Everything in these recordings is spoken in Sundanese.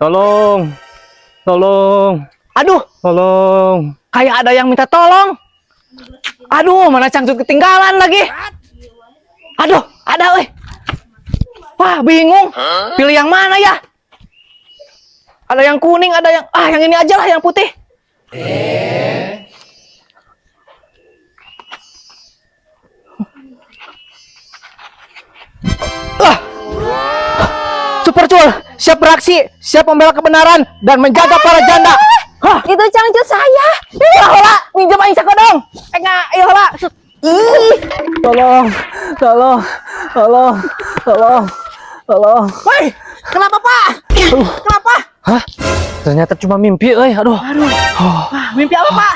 Tolong. Tolong. Aduh, Tolong. Kayak ada yang minta tolong. Aduh, mana cangcut ketinggalan lagi. Aduh, ada weh. Wah, bingung. Pilih yang mana ya? Ada yang kuning, ada yang yang ini aja lah, yang putih. Lah. Super Cul, siap beraksi, siap membela kebenaran dan menjaga para janda. Hah, Itu cangcut saya. Lah, heula, minjem aing sakedong. Eh, nggak, ayo heula. Ih, Tolong. Tolong. Tolong. Tolong. Tolong. Woi, kenapa, Pak? Kenapa? Hah? Ternyata cuma mimpi, euy. Aduh. Aduh. Wah, mimpi apa, Pak?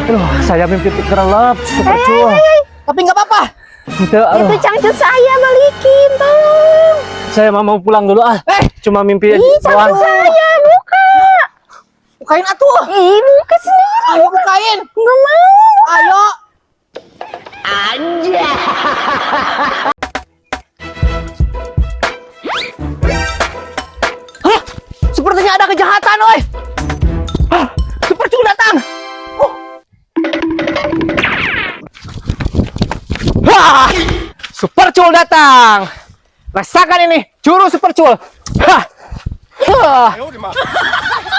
Aduh, saya mimpi dikerelep, Super Cul. Tapi nggak apa-apa. Itu, aduh. Itu cangcut saya, balikin, tolong. Saya mau pulang dulu ah. Eh, Cuma mimpi Ih, doang. cangcut saya, buka. Bukain atuh. Ih, buka sendiri. Ayo bukain. Nggak mau. Ayo. Anjay. Hah? Sepertinya ada kejahatan, oi. Hah, Super Cul datang. Oh. Wah, Super Cul datang. Rasakan ini, jurus Super Cul. Hah. Hah.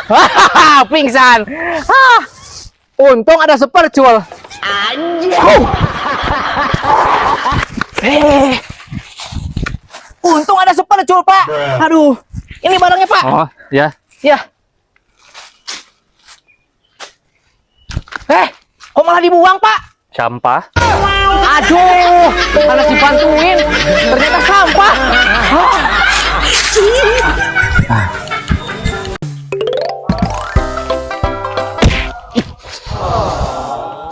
Hahaha, pingsan. Hah. Untung ada Super Cul. Anjay. Eh. Untung ada Super Cul, Pak. Aduh. Ini barangnya, Pak. Oh, ya. Ya. Eh, kok malah dibuang, Pak? Sampah. Aduh, mana dibantuin. Ternyata sampah. Hah.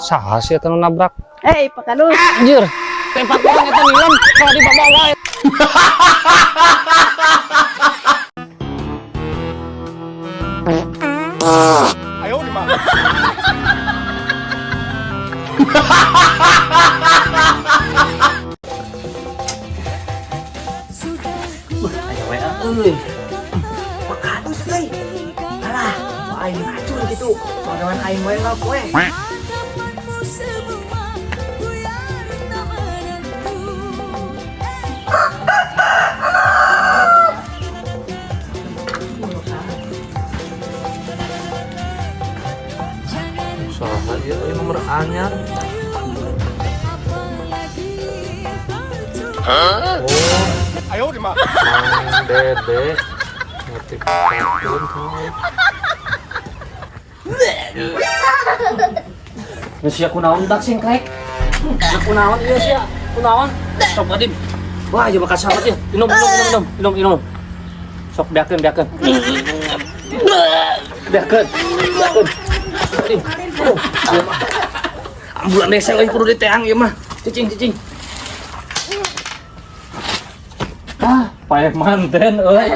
Saha sih eta nu nabrak? Hei, Pak Kadus. Anjir. Tempat orang eta nilem kalau dibawa wae. Ayo WA euy. Pak Kadus euy. Alah, wah aing racun gitu. Soalnya aing wae lah kowe. Hadapanmu semua buyar tak menentu. Jangan Saha ieu euy nomor anyar. apalagi bercumbu. Oh. Mang Dede. Ngetik kartun tuh. Geus sia kunaon dak singkrek? Sia kunaon ieu sia? Kunaon? Sok adim. Wah, ieu bakal selamat ieu. Minum, minum, minum, minum, minum, minum. Sok beakeun, beakeun. Beakeun. Beakeun. Sok adim. Aduh, ieu mah. Ambulan desa euy kudu diteang ieu mah. Cicing, cicing. Ah, paeh manten euy.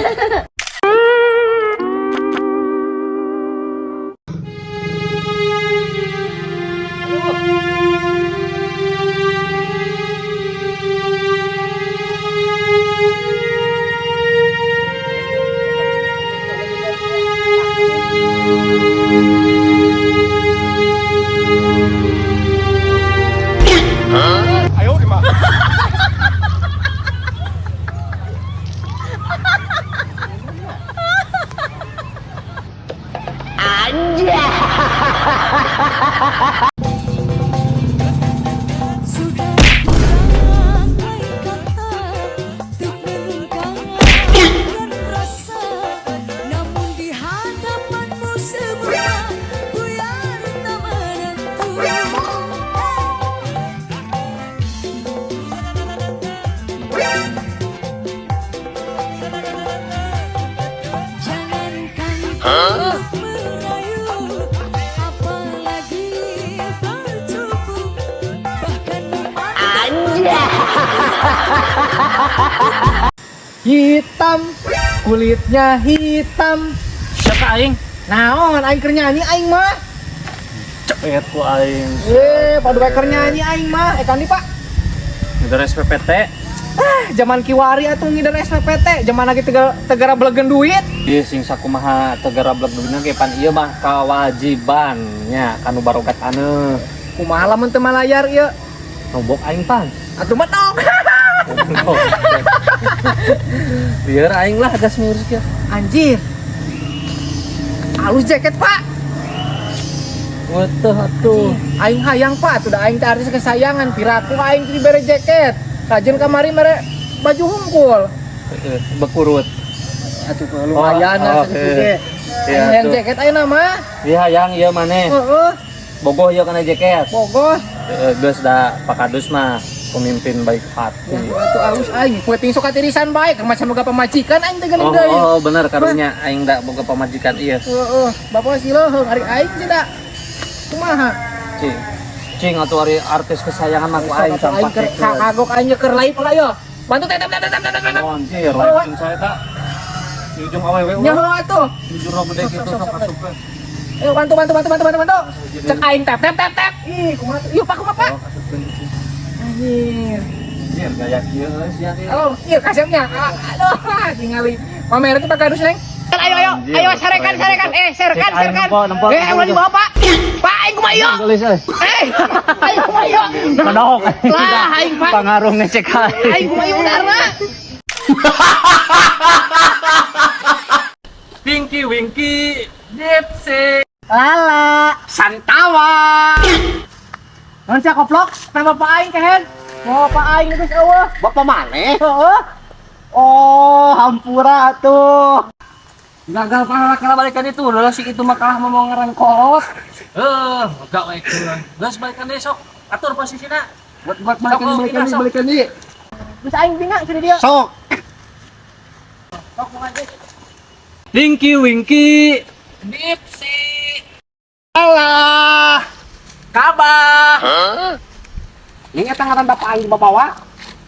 Sudah kurang kata untuk mengungkapkan rasa, namun di hadapanmu semua buyar tak menentu. Jangankan untuk merayu, apalagi bercubu, bahkan memandang. Hitam, kulitnya hitam. Siapa aing? Naon aing keur nyanyi aing mah. Cepet ku aing. Eh, padu bae keur nyanyi aing mah. Eh, kandi, Pak. Beres PPT. Ah, zaman kiwari atuh ngider SPPT, zaman lagi tegara belegen duit. Ieu sing sakumaha tegara bleg duitna ge pan ieu mah kewajiban nya kanu barogat aneh. Kumaha lamun teu malayar ieu? Nombok aing pan. Atuh metong. Biar aing lah gas ngurus kieu. Anjir. Halus jaket, Pak. Weteh atuh. Aing hayang, Pak, atuh da aing teh artis kesayangan, piraku aing teh dibere jaket. Kajen kamari mere baju hungkul. Heeh, bekurut. Atuh lumayan lah Oh, sakitu oke. ge. Iya, Aing hayang atuh. jaket ayeuna mah. Iya hayang ieu maneh. Heeh, Bogoh ieu kana jaket. bogoh. Heeh, geus da Pak Kadus mah pemimpin baik hati. Atuh alus aing, peuting sok katirisan bae, keur macam boga pamajikan aing teh geuning Oh, deui. oh, bener karunya aing da boga pamajikan ieu. Heeh, bapak sih leuheung ari aing sih da. Kumaha? Cing. Cing atuh ari artis kesayangan mah ku aing Sok atuh aing keur kagok aing keur live lah yo. Bantu teh teh teh teh teh teh. Oh, anjir, langsung saya tak di ujung awewe Nyaho atuh. Jujur gede gitu Sok, sok sok, sok. asupkeun. Ayo bantu bantu bantu bantu bantu bantu. Cek aing tap tap tap tap. Ih, kumaha tuh? Yuk Pak, kumaha Pak? Oh, asupkeun di sini. Anjir. Anjir, gaya kieu euy sia teh. Halo, iya kasepnya. Aduh, tingali. Pamer itu Pak Kadus, Neng. Ayo ayo, Anjir, ayo sarekan sarekan. Eh, serkan Cek aing serkan. nempo, nempo. Eh, ulah dibawa, Pak. Pak, aing kumaha ieu? Gelis euy. Eh, aing kumaha ieu? Kedok. Lah, aing Pak. Pangaruh ngecek aing. Aing kumaha ieu udarna? Pinky Winky Dipsy. Lala, Santawa. Non sia koplok, teh bapak aing kehen. Mau bapak aing geus eueuh. Bapak maneh? Heeh. Oh, hampura atuh. Gagal pahala kalah balikan itu, udah si itu mah kalah mau ngerang kolot. Eh, enggak baik. Geus balikan deui sok. Atur posisina. Buat buat balikan Sok, balikan sok. balikan deui. Geus aing bingak cenah dia. Sok. Sok kumaha geus. Pinky Winky Dipsy. Alah. Kabah. Ini eta ngaran bapak aing dibawa.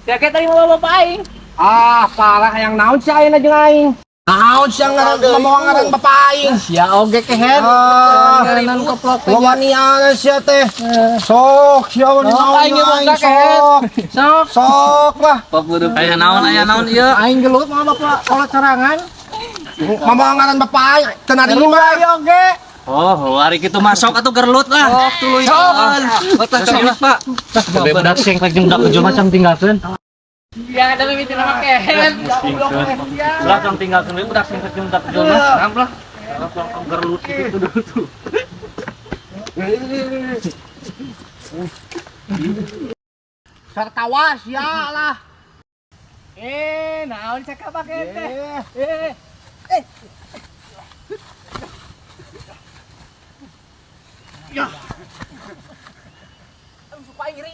Jaket tadi mau bapak aing. Ah, parah yang naon sih ayeuna jeung aing. Naon sih ngaran mamawa ngaran bapak aing. Sia oge kehen. Ah, Ngaran koplok teh. Wawanian sia teh. Sok, sia wani Sok, naon aing jeung ge aing boga kehen. sok. Sok. Sok lah. Aya naon ieu? Aing gelut mah bapak kolot sorangan. Mamawa ngaran bapak aing teu narima. Aing oge. Oh, hari kitu masuk atuh gerlut lah. Sok tuluy. Sok. Terus Pak. Gede budak sengklek jeung budak kejul macam tinggalkeun. Iya, ada mimiti nama kehen. Ulah tong tinggalkeun we budak sengklek jeung budak kejul mah. Ngam lah. Langsung gerlut gitu dulu tuh. Sartawa sia lah. Eh, naon cakap pakai teh? Eh, Eh, ya. Aduh, suka ngiri.